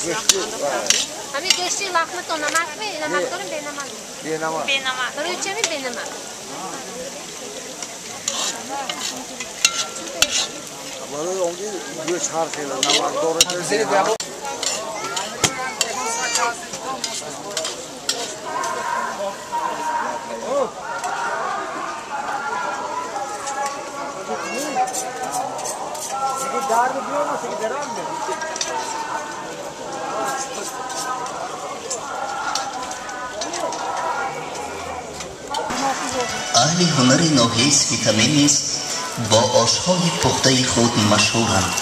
Ҳамин гӯшти лахматон намак ме? Намак дорем, бенамак? Бенамак. Бенамак. Барои чӣ ҳамин бенамак? Барои он ки гӯшт ҳар хел намак дорад. Аҳли ҳунари ноҳияи Спитамен низ бо ошҳои пухтаи худ машҳуранд.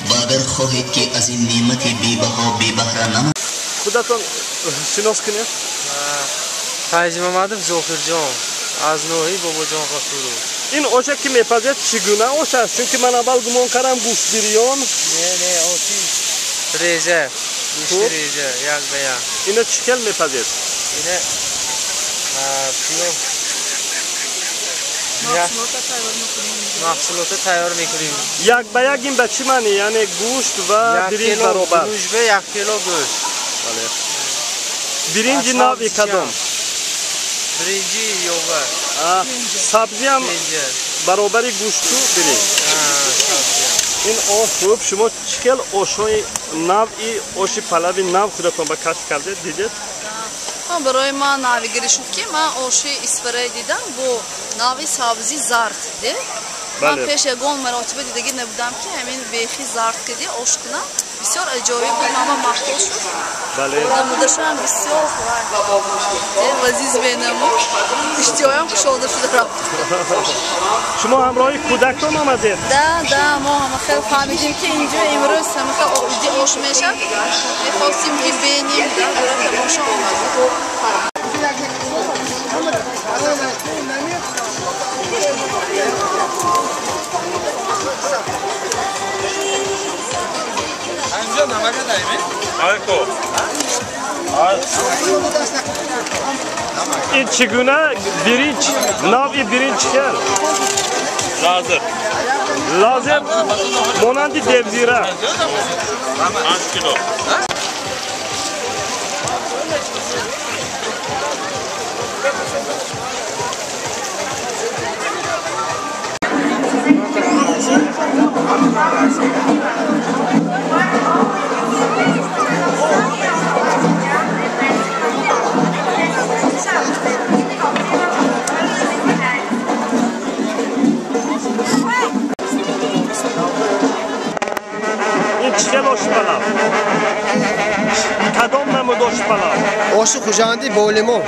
Ва агар хоҳед, ки аз ин неъмати бебаҳо бебаҳра намонед, Худатон шинос кунед. Файзмамадов Зохирҷон аз ноҳияи Бобоҷон Ғафуров. Ин оше ки мепазед, чӣ гуна ош аст? Чунки ман аввал гумон кардам гӯшт бирён. Не, оши реза, гӯшти реза, як ба як. Ино чӣ хел мепазед? Ина пиёз маҳсулота тайёр мекунем. Як ба як ин ба чӣ маъни? Яъне гӯшт ва биринҷ баробар? Гӯшт ба 1 кило гӯшт. Бале. Биринҷи навъи кадом? Биринҷи ёва. Сабзиам баробари гӯшту биринҷ. Ин ош хуб. Шумо чӣ хел ошҳои навъи оши палави нав худатон ба кашф кардед, дидед? Барои ман навигирӣ шуд, ки ман оши Исфара дидам бо нави сабзи зард де. Ман пеш ягон маротиба дидагӣ набудам, ки ҳамин бехи зард кади ош кунам. Бисёр аҷоиб буд, мама маъқул шуд. Намудашам бисёр лазиз менамуд, иштиҳоям кушода шуда рафт. Шумо ҳамроҳи кӯдакон омадед? Да, мо ҳама хел фаҳмидем, ки инҷо имрӯз ҳама хел иди ош мешавад, мехостем, ки бинем, барои тамошо омадем. Инҷо намака даиме? Айко. Ин чӣ гуна биринҷ, навъи биринҷ чӣ хел? Лазер. Лазер монанди девзира. 5 кило. Ин чӣ хел оши палав? Кадом намуд оши палав? Оши Хуҷандӣ бо лимон.